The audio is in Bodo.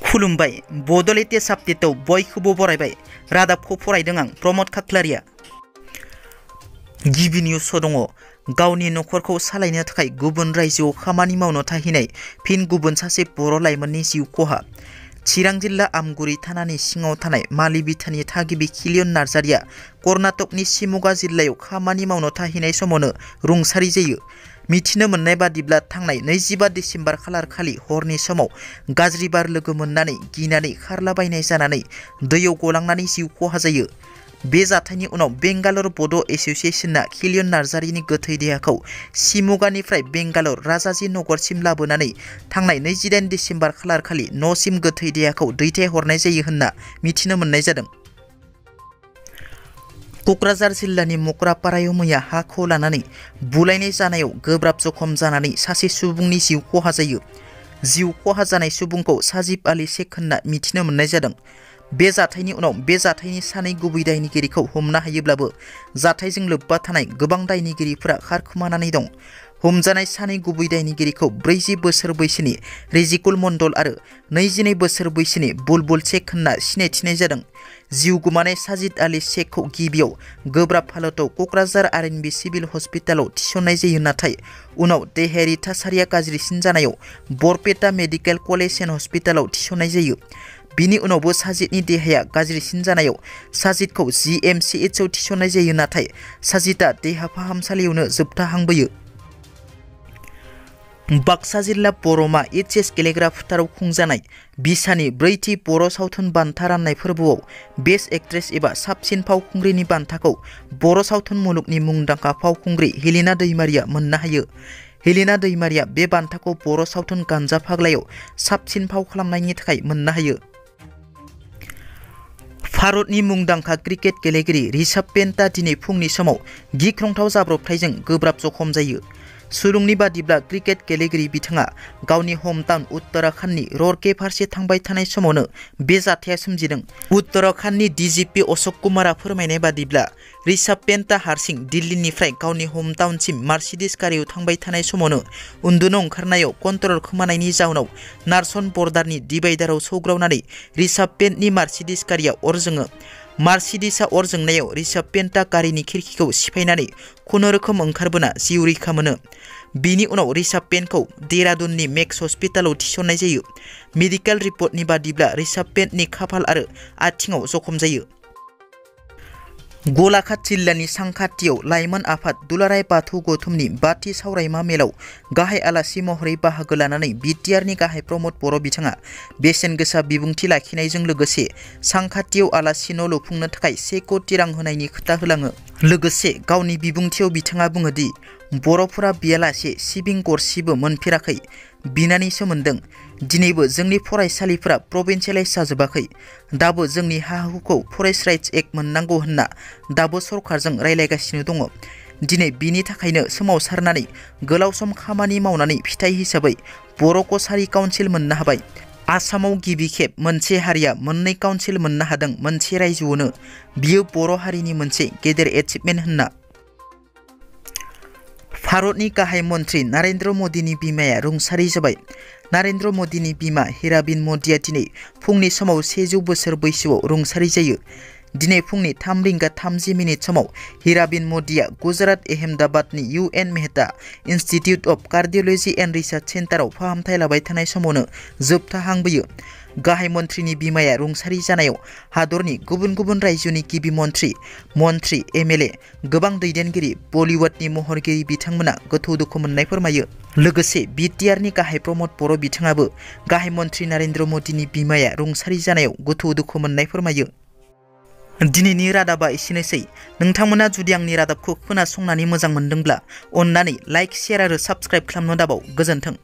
खुलुमबाय बड' लेटेस्ट आपडेटआव बयखौबो बरायबाय रादाबखौ फरायदों आं प्रमद खाख्लारिया। गिबि निउसआव दङ गावनि नखरखौ सालायनो थाखाय गुबुन रायजोआव खामानि मावनो थाहैनाय फिन गुबुन सासे बर' लाइमोननि जिउ खहा। चिरां जिल्ला आमगुरि थानानि सिङाव थानाय मालि बिथानि थागिबि खिलियन नार्जारिया कर्नाटकनि शिमगा जिल्लायाव खामानि मावनो थाहैनाय समावनो रुंसारि जायो। मिथिनो मोननाय बादिब्ला थांनाय 25 डिसेम्बर खालार खालि हरनि समाव गाज्रि बार लोगो मोननानै गिनानै खारलाबायनाय जानानै दैयाव गलांनानै जिउ खहा जायो। बे जाथायनि उनाव बेंगालर बड' एस'सिएशनआ खिलियन नार्जारिनि गोथै देहाखौ शिमगानिफ्राय बेंगालर राजाजि नगरसिम लाबोनानै थांनाय 28 डिसेम्बर खालार खालि न'सिम गोथै देहाखौ दैथायहरनाय जायो होनना मिथिनो मोननाय जादों। क'क्राझार जिल्लानि मकरापारायाव मैया हाखौ लानानै बुलायनाय जानायाव गोब्राब जखम जानानै सासे सुबुंनि जिउ खहा जायो। जिउ खहा जानाय सुबुंखौ साजिब आली शेख होनना मिथिनो मोननाय जादों। बे जाथायनि उनाव बे जाथायनि सानै गुबै दायनिगिरिखौ हमनो हायोब्लाबो जाथायजों लोब्बा थानाय गोबां दायनिगिरिफोरा खारखोमानानै दं। हमजानाय सानै गुबै दायनिगिरिखौ 40 बोसोर बैसोनि रेजिकुल मण्डल आरो 22 बोसोर बैसोनि बुलबुल शेख होनना सिनायथिनाय जादों। जिउ गोमानाय साजिद आली शेखखौ गिबियाव गोब्राब हालोदाव क'क्राझार आर.एन.बि सिभिल हस्पिटालाव थिसननाय जायो, नाथाय उनाव देहायारि थासारिया गाज्रिसिन जानायाव बरपेटा मेडिकेल कलेज एन्ड हस्पिटालाव थिसननाय जायो। बिनि उनावबो साजिदनि देहाया गाज्रिसिन जानायाव साजिदखौ GMCHआव थिसननाय जायो, नाथाय साजिदआ देहा फाहामसालियावनो जोबथाहांबोयो। बाक्सा जिल्ला बर'मा HS गेलेग्रा फोथाराव खुंजानाय बिसानि 4थि बर' सावथुन बान्था राननाय फोरबोआव बेस्ट एक्ट्रेस एबा साबसिन फावखुंग्रिनि बान्थाखौ बर' सावथुन मुलुगनि मुंदांखा फावखुंग्रि हेलेना दैमारिया मोननो हायो। हेलेना दैमारिया बे बान्थाखौ बर' सावथुन गानजा फाग्लायाव साबसिन फाव खालामनायनि थाखाय मोननो हायो। भारतनि मुंदांखा क्रिकेट गेलेगिरि ऋषभ पेन्टआ दिनै फुंनि समाव गिख्रंथाव जाब्रबथायजों गोब्राब जखम जायो। सुलुंनि बादिब्ला क्रिकेट गेलेगिरि बिथाङा गावनि हमटाउन उत्तराखन्डनि ररके फारसे थांबाय थानाय समावनो बे जाथाया सोमजिदों। उत्तराखन्डनि DGP अशोक कुमारआ फोरमायनाय बादिब्ला ऋषभ पेन्टआ हारसिं दिल्लीनिफ्राय गावनि हमटाउनसिम मार्सिडिज गारियाव थांबाय थानाय समावनो उन्दुनो ओंखारनायाव कन्ट्रल खोमानायनि जाउनाव नार्सन बर्डारनि डिभाइडाराव सौग्रावनानै ऋषभ पेन्टनि मार्सिडिज गारिया अर जोङो। मार्सिडिजआ अर जोंनायाव ऋषभ पेन्टआ गारिनि खिरखिखौ सिफायनानै खुनुरुखुम ओंखारबोना जिउ रैखा मोनो। बिनि उनाव ऋषभ पेन्टखौ देहरादूननि मेक्स हस्पिटालाव थिसननाय जायो। मेडिकेल रिपर्टनि बादिब्ला ऋषभ पेन्टनि खाफाल आरो आथिङाव जखम जायो। गलाघाट जिल्लानि सांखाथियाव लाइमोन आफाद दुलाराय बाथौ गौथुमनि 5थि सावरायमा मेलाव गाहाय आलासि महरै बाहागो लानानै बिटिआरनि गाहाय प्रमद बर' बिथाङा बेसेन गोसा बिबुंथि लाखिनायजों लोगोसे सांखाथियाव आलासि न' लुफुंनो थाखाय 1 कोटि रां होनायनि खोथा होलाङो। लोगोसे गावनि बिबुंथियाव बिथाङा बुङोदि बर'फोरा बियालासे सिबिं गरसेबो मोनफेराखै, बिनानैसो मोनदों। दिनैबो जोंनि फरायसालिफोरा प्रभिन्सियेलाइज जाजोबाखै। दाबो जोंनि हा-हुखौ फरेस्ट राइट्स एक्ट मोननांगौ होनना दाबो सरकारजों रायलायगासिनो दङ। दिनै बिनि थाखायनो सोमावसारनानै गोलाव सम खामानि मावनानै फिथाइ हिसाबै बर' कसारी काउन्सिल मोननो हाबाय। आसामाव गिबि खेब मोनसे हारिया मोननै काउन्सिल मोननो हादों मोनसे रायजोआवनो। बियो बर' हारिनि मोनसे गेदेर एचिभमेन्ट होनना। भारतनि गाहाय मन्त्रि नरेन्द्र मदिनि बिमाया रुंसारि जाबाय। नरेन्द्र मदिनि बिमा हिराबिन मदिया दिनै फुंनि समाव 100 बोसोर बैसोआव रुंसारि जायो। दिनै फुंनि 3:30 समाव हिराबिन मदिया गुजरात अहमदाबादनि UN Mehta institute of cardiology and research सेन्टाराव फाहामथाय लाबाय थानाय समावनो जोबथाहांबोयो। गाहाय मन्थ्रिनि बिमाया रुंसारि जानायाव हादरनि गुबुन गुबुन रायजोनि गिबि मन्थ्रि, MLA, गोबां दैदेनगिरि, बलिउडनि महरगिरि बिथांमोना गोथौ दुखु मोननाय फोरमायो। लोगोसे बिटिआरनि गाहाय प्रमद बर' बिथाङाबो गाहाय मन्थ्रि नरेन्द्र मदिनि बिमाया रुंसारि जानायाव गोथौ दुखु मोननाय फोरमायो। दिनैनि रादाबा एसेनोसै। नोंथांमोना जुदि आंनि रादाबखौ खोनासंनानै मोजां मोनदोंब्ला अन्नानै लाइक, शेयार आरो साबस्क्राइब खालामनो दाबाव। गोजोन्थों।